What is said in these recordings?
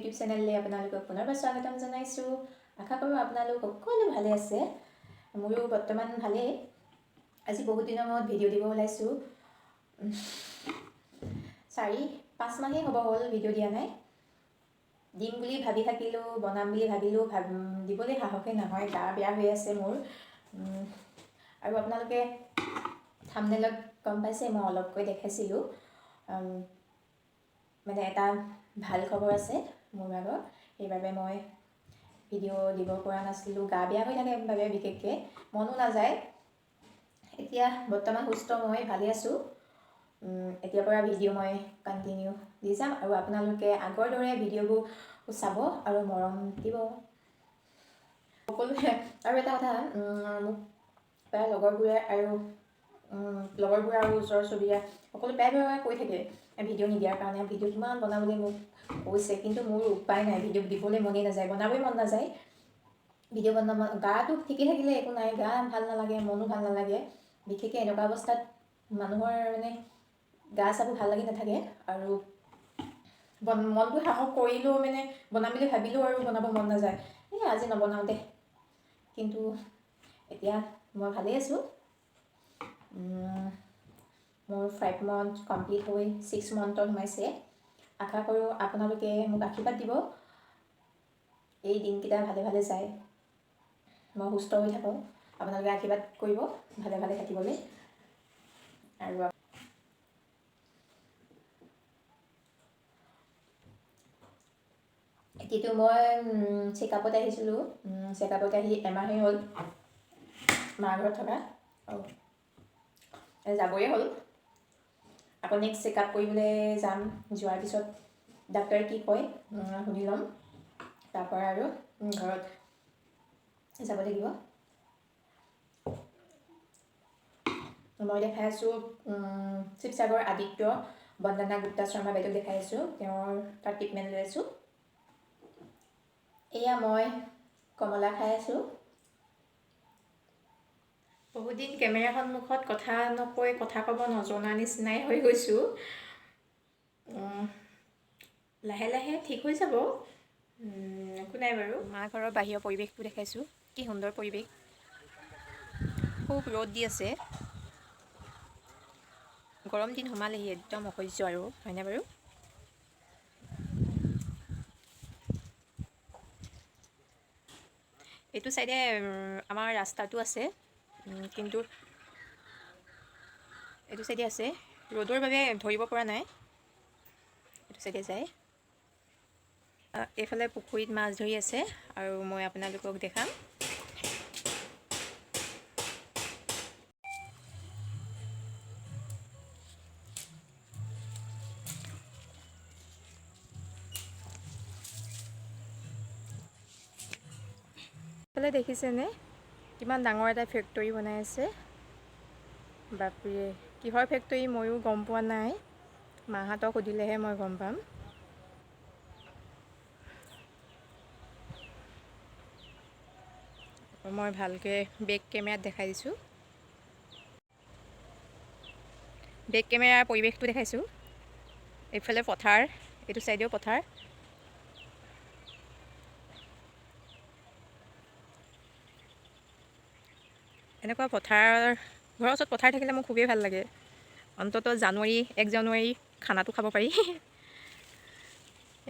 YouTube চেনেললৈ আপোনালোকক পুনৰবাৰ স্বাগতম জনাইছোঁ। আশা কৰোঁ আপোনালোক সকলো ভালে আছে। মোৰো বৰ্তমান ভালেই। আজি বহুত দিনৰ মূৰত ভিডিঅ' দিব ওলাইছোঁ। 4-5 মাহেই হ'ব হ'ল ভিডিঅ' দিয়া নাই। দিম বুলি ভাবি থাকিলোঁ, বনাম বুলি ভাবিলোঁ, দিবলৈ সাহসেই নহয়। গা বেয়া হৈ আছে মোৰ। আৰু আপোনালোকে থামনেলত গম পাইছে, মই অলপকৈ দেখাইছিলোঁ। মানে এটা ভাল খবৰ আছে মোৰ ভাগৰ, সেইবাবে মই ভিডিঅ' দিব পৰা নাছিলোঁ। গা বেয়া হৈ থাকে বাবে বিশেষকৈ মনো নাযায়। এতিয়া বৰ্তমান সুস্থ, মই ভালে আছোঁ। এতিয়াৰ পৰা ভিডিঅ' মই কণ্টিনিউ দি যাম আৰু আপোনালোকে আগৰ দৰে ভিডিঅ'বোৰ চাব আৰু মৰম দিব সকলোৱে। আৰু এটা কথা, মোক প্ৰায় লগৰবোৰে আৰু ওচৰ চুবুৰীয়া সকলো প্ৰায়ভাগে কৈ থাকে ভিডিঅ' নিদিয়াৰ কাৰণে, ভিডিঅ' কিমান বনাবলৈ মোক কৈছে। কিন্তু মোৰ উপায় নাই, ভিডিঅ' দিবলৈ মনেই নাযায়, বনাবই মন নাযায়। ভিডিঅ' বনাব গাটো ঠিকে থাকিলে একো নাই, গা ভাল নালাগে, মনো ভাল নালাগে। বিশেষকৈ এনেকুৱা অৱস্থাত মানুহৰ মানে গা চাবোৰ ভাল লাগি নাথাকে আৰু মনটো সাহস কৰিলেও, মানে বনাম বুলি ভাবিলেও আৰু বনাব মন নাযায়। এই আজি নবনাওঁ দে। কিন্তু এতিয়া মই ভালেই আছোঁ। মোৰ 5 মান্থ কমপ্লিট হৈ 6 মান্থত সোমাইছে। আশা কৰোঁ আপোনালোকে মোক আশীৰ্বাদ দিব, এই দিনকেইটা ভালে ভালে যায়, মই সুস্থ হৈ থাকোঁ। আপোনালোকে আশীৰ্বাদ কৰিব ভালে ভালে থাকিবলৈ। আৰু এতিয়াতো মই চেকআপত আহিছিলোঁ। চেকআপত আহি এমাহেই হ'ল মাৰ ঘৰত থকা। অঁ, যাবই হ'ল। আকৌ নেক্সট চেকআপ কৰিবলৈ যাম। যোৱাৰ পিছত ডাক্তৰে কি কয় সুধি ল'ম। তাৰপৰা আৰু ঘৰত যাব লাগিব। মই দেখাই আছোঁ শিৱসাগৰ আদিত্য বন্দনা গুপ্তা শৰ্মা বাইদেউক দেখাই আছোঁ। তেওঁৰ তাত ট্ৰিটমেণ্ট লৈ আছোঁ। এয়া মই কমলা খাই আছোঁ। বহুত দিন কেমেৰা সন্মুখত কথা নকৈ, কথা ক'ব নজনা নিচিনাই হৈ গৈছোঁ। লাহে লাহে ঠিক হৈ যাব, একো নাই বাৰু। মা ঘৰৰ বাহিৰৰ পৰিৱেশটো দেখাইছোঁ। কি সুন্দৰ পৰিৱেশ! খুব ৰ'দ দি আছে। গৰম দিন সোমালেহি, একদম অসহ্য আৰু, হয়নে বাৰু? এইটো চাইডে আমাৰ ৰাস্তাটো আছে, কিন্তু এইটো চাইডে আছে। ৰ'দৰ বাবে ধৰিব পৰা নাই। এইটো চাইডে যায়। এইফালে পুখুৰীত মাছ ধৰি আছে আৰু মই আপোনালোকক দেখাম। এইফালে দেখিছেনে, কিমান ডাঙৰ এটা ফেক্টৰী বনাই আছে? বাপৰে, কিহৰ ফেক্টৰী ময়ো গম পোৱা নাই। মাহঁতক সুধিলেহে মই গম পাম। মই ভালকৈ বেক কেমেৰাত দেখাই দিছোঁ। বেক কেমেৰাৰ পৰিৱেশটো দেখাইছোঁ। এইফালে পথাৰ, এইটো চাইডেও পথাৰ। এনেকুৱা পথাৰ, ঘৰৰ ওচৰত পথাৰ থাকিলে মোৰ খুবেই ভাল লাগে। অন্ততঃ জানুৱাৰী 1 জানুৱাৰী খানাটো খাব পাৰি।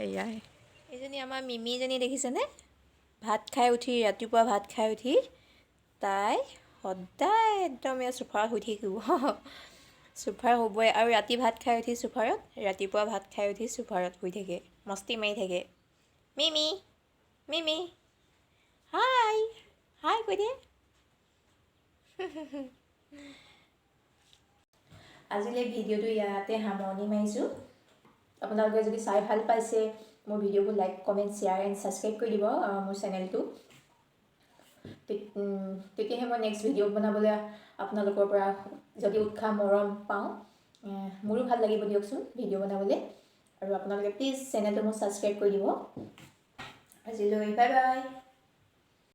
এয়াই এইজনী আমাৰ মিমিজনী, দেখিছেনে? ভাত খাই উঠি, ৰাতিপুৱা ভাত খাই উঠি তাই সদায় একদম ইয়াত চোফাত শুই থাকিব। চোফাৰ শুবই আৰু ৰাতি ভাত খাই উঠি চোফাৰত, ৰাতিপুৱা ভাত খাই উঠি চোফাৰত শুই থাকে, মস্তি মাৰি থাকে। মিমি, মিমি, হাই হাই কৈ দে। আজিলৈ ভিডিঅ'টো ইয়াতে সামৰণি মাৰিছোঁ। আপোনালোকে যদি চাই ভাল পাইছে মোৰ ভিডিঅ'বোৰ, like, comment, share and subscribe কৰি দিব মোৰ চেনেলটো। তেতিয়াহে মই নেক্সট ভিডিঅ' বনাবলৈ আপোনালোকৰ পৰা যদি উৎসাহ মৰম পাওঁ, মোৰো ভাল লাগিব দিয়কচোন ভিডিঅ' বনাবলৈ। আৰু আপোনালোকে প্লিজ চেনেলটো মোৰ ছাবস্ক্ৰাইব কৰি দিব। আজিলৈ বাই বাই।